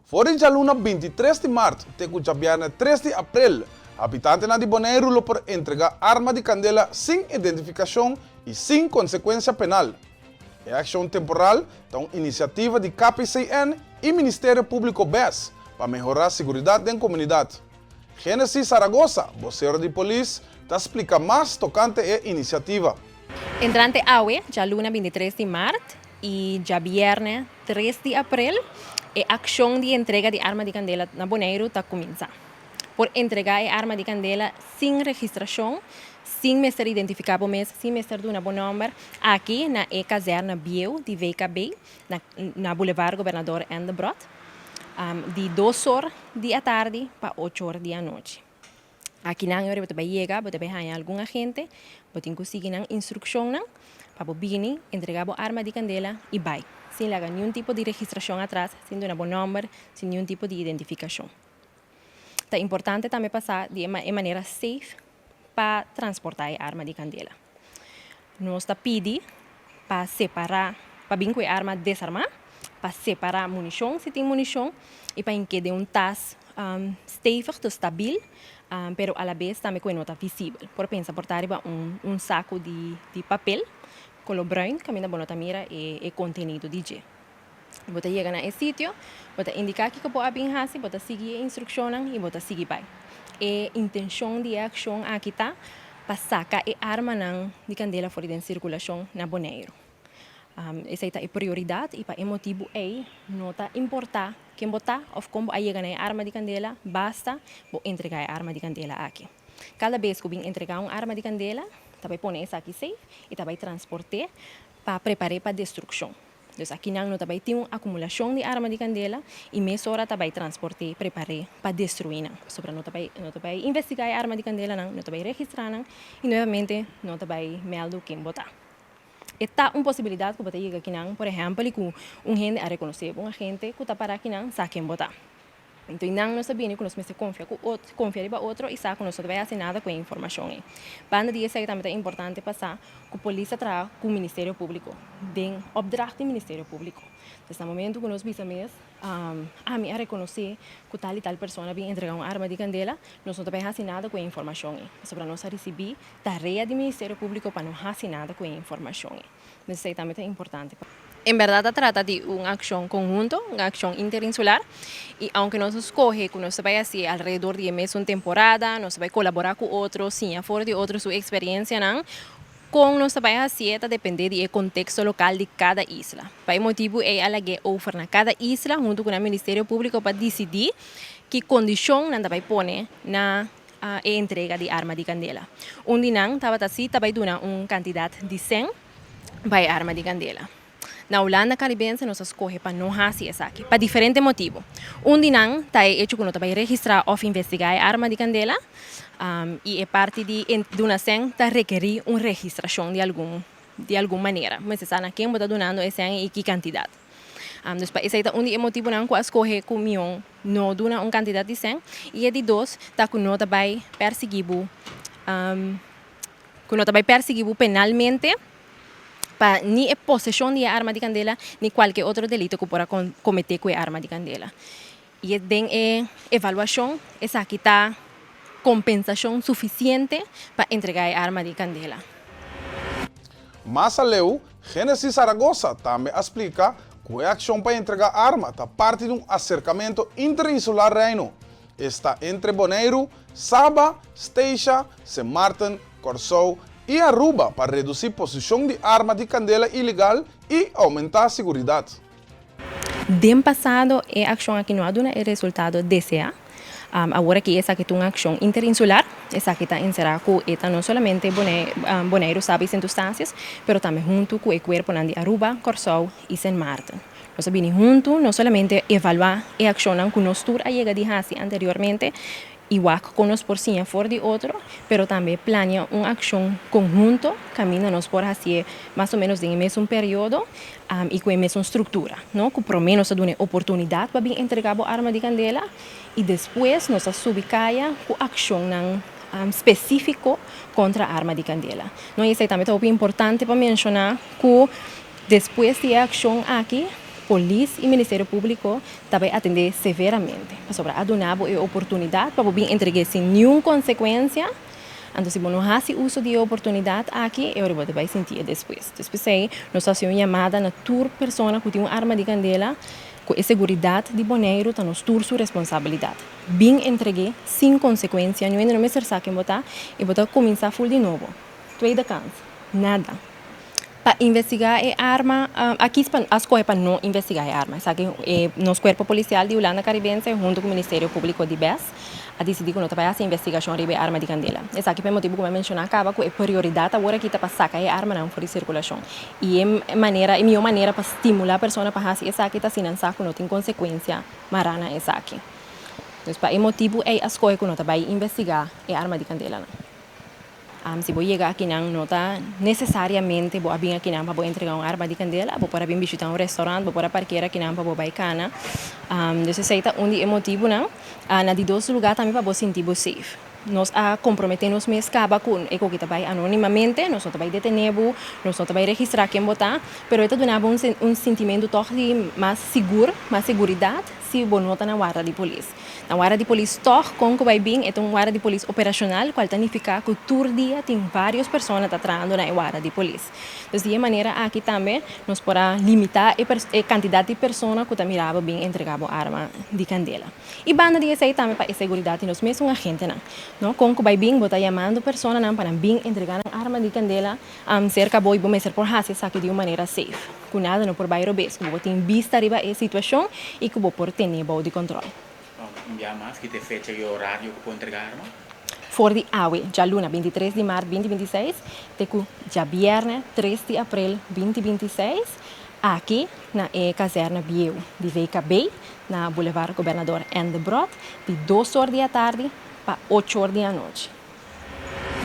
For di djaluna 23 di mart te ku djabièrnè 3 di aprel, habitantenan di Boneiru lo por entregá arma di kandela sin identifikashon i sin konsekuensia penal. E akshon temporal ta un inisiativa di KPCN i Ministerio Públiko bes pa mehorá siguridat den komunidat. Genesis Zaragoza, bosero di polis, ta splika mas tokante e inisiativa. Entrante awe, djaluna 23 di mart, i djabièrnè 3 di aprel, e akshon di entrega di arma di kandela na Boneiru ta kuminsá. Por entregá e arma di kandela sin registrashon, sin mester identifiká bo mes, sin mester duna bo nòmber, aki na e kazèrna bieu di VKB na na Bulevar Gobernador Endebrot, di 2 or di atardi pa 8 or di anochi. Akinan ora bo ta bai yega, bo ta bai haña algun agente, bo tin ku sigui nan instrukshonnan pa bo bini, entregá bo arma di kandela i bai, sin laga niun tipo di registrashon atras, sin duna bo nòmber, sin niun tipo di identifikashon. Ta importante tambe pa sa di e manera safe pa transportá e arma di kandela. Nos ta pidi pa separá, pa bin ku e arma desarmá, pa separá munishon si tin munishon i pa hink'é den un tas stevig, dus stabil, pero alabes tambe ku e no ta visibel. Por pensa por ta riba un saku di papel koló bruin kaminda bo no ta mira e kontenido di dje. Bo ta yega na e sitio, bo ta indiká kiko bo a bin hasi, bo ta sigui e instrukshonnan i bo ta sigui bai. E intenshon di e akshon aki ta pa saka e armanan di kandela for di den sirkulashon na Boneiru. Esei ta e prioridat i pa e motibu ei no ta importá ken bo ta òf kon bo a yega na e arma di kandela, basta bo entregá e arma di kandela aki. Kada bes ku bin entregá un arma di kandela, ta bai pone esaki safe i ta bai transport'é pa prepar'é pa destrukshon. Dus akinan no ta bai tin un akumulashon di arma di kandela i mesora ta bai transport'é, prepar'é pa destruí nan. Pasobra no ta bai no ta bai investigá e arma di kandelanan, no ta bai registrá nan i nuevamente no ta bai mèldu ken bo ta. E ta un posibilidat ku bo ta yega akinan, por ehèmpel, i ku un hende a rekonosé bo, un agente ku ta pará akinan sa ken bo ta. Anto i nan nos ta bini ku nos mester konfia ku otro, konfia riba otro i sa ku nos no ta bai hasi nada ku e informashon ei. Banda di esei tambe ta importante pa sa ku polis ta traha ku Ministerio Públiko, den opdracht di Ministerio Públiko. Entonces na momento ku nos bisa mes, ami a rekonosé ku tal i tal persona bin entregá un arma di kandela, nos no ta bai hasi nada ku e informashon ei, pasobra nos a risibí tarea di Ministerio Públiko pa no hasi nada ku e informashon ei. Esei tambe ta importante. En berdad ta trata di un accion conhunto, un accion interinsular y aunke nos a scoge cu nos ta bay haci alrededor di e mesun temporada, nos ta bay colabora cu otro, siña for di otro su experiencianan, con nos ta bay haci'e ta depende di e contexto local di cada isla. Pa e motibu ey a lag'e over na cada isla hunto cu nan Ministerio Publico pa dicidi ki condicion nan ta bay pone na e entrega di arma di candela. Un di nan tabata si ta bay duna un cantidad di cen pa e arma di candela. Na Hulanda Caribense nos a scoge pa no haci esaki, pa diferente motibo. Un di nan ta e hecho cu no ta bay registra of investiga e arma di candela y e parti di duna cen ta rekeri un registracion di algun di algun manera. Mester sa na ken bo ta dunando e cen y ki cantidad. Dus pa esei ta un di e motibonan ku a skohe ku mion no duna un kantidat di sèn. I e di dos ta ku no ta bai pèrsiguí bo, ku no ta bai pèrsiguí bo penalmente pa ni e poseshon di e arma di kandela ni kualke otro delito ku por a kometé ku e arma di kandela. I den e evaluashon esaki ta kompensashon sufisiente pa entregá e arma di kandela. Mas aleu, Genesis Zaragoza tambe a splika ku e akshon pa entregá arma ta parti di un aserkamentu interinsular Reino, esta entre Boneiru, Saba, Statia, Sint Maarten, Kòrsou i Aruba pa redusí posishon di arma di kandela ilegal i oumentá siguridat. Den pasado e akshon aki no a duna e resultado deseá. Awor aki esaki ta un akshon interinsular. Esaki ta enserá ku e ta no solamente Boneiru, Saba i Sint Eustatius, pero tambe huntu ku e kuerponan di Aruba, Kòrsou i Sint Maarten. Nos a bini huntu no solamente evaluá e akshonnan ku nos tur a yega di hasi anteriormente, i wak kon nos por siña for di otro, pero tambe plania un akshon konhunto kaminda nos por hasié mas o ménos den e mesun periodo i ku e mesun struktura, no? Ku promé nos ta duna e oportunidat pa bin entregá bo arma di kandela i despues nos ta subi kaya ku akshonnan spesífiko kontra arma di kandela. No, i esei tambe ta hopi importante pa menshoná ku despues di e akshon aki. Polis i Ministerio Públiko ta bai atendé severamente, pasobra a duna bo e oportunidat pa bo bin entreg'é sin niun konsekuensia. Anto si bo no hasi uso di e oportunidat aki, e ora bo ta bai sinti e despues. Dus p'esei nos ta hasi un yamada na tur persona ku tin un arma di kandela ku e seguridat di Boneiru ta nos tur su responsabilidat. Bin entreg'é sin konsekuensia, niun hende no mester sa ken bo ta i bo ta kuminsá ful di nobo. Tweede kans, nada. Pa investigá e arma, a kis pa a skohe pa no investigá e arma. Esaki e nos kuerpo polisial di Hulanda Karibense huntu ku Ministerio Públiko di bes a disidí ku no ta bai hasi investigashon riba e arma di kandela. Esaki pa e motibu ku mi a menshoná kaba ku e prioridat awor aki ta pa saka e armanan for di sirkulashon. I e manera e mihó manera pa stimulá persona pa hasi esaki ta si nan sa ku no tin konsekuensia mará na esaki. Dus pa e motibu ei a skohe ku no ta bai investigá e arma di kandelanan. Si bo yega akinan no ta nesesariamente bo a bin akinan pa bo entrega un arma di kandela, bo por a bin bishita un restaurant, bo por a parker akinan pa bo bai kana. Dus esei ta un di e motibunan. Na di dos luga tambe pa bo sinti bo safe. Nos a komprometé nos mes kaba ku e koki ta bai anonimamente, nos no ta bai detené bo, nos no ta bai registrá ken bo ta, pero e ta duna bo un sintimentu tòg di mas sigur, mas seguridat si bo no ta na warda di polis. Na warda di polis tòg kon ku bai bin e ta un warda di polis operashonal kual ta nifiká ku tur dia tin vários persona ta trahando na e warda di polis. Dus di e manera aki tambe nos por a limitá e e kantidat di persona ku ta mira bo bin entregá bo arma di kandela. I banda di esei tambe pa e seguridat di nos mesun agentenan. No kon ku bai bin bo ta yamando personanan pa nan bin entregá nan arma di kandela serka bo i bo mester por hasi esaki di un manera safe, ku nada no por bai robes, ku bo por tin bista riba e situashon i ku bo por tene bou di kòntròl. Un bia mas, ki ta e fecha i e orario ku por entrega arma? For di awe, djaluna 23 di mart 2026, te ku djabièrnè 3 di aprel 2026, aki na e kazèrna bieu di VKB na Bulevar Gobernador N. Debrot, di dos or di atardi pa ocho or di anochi.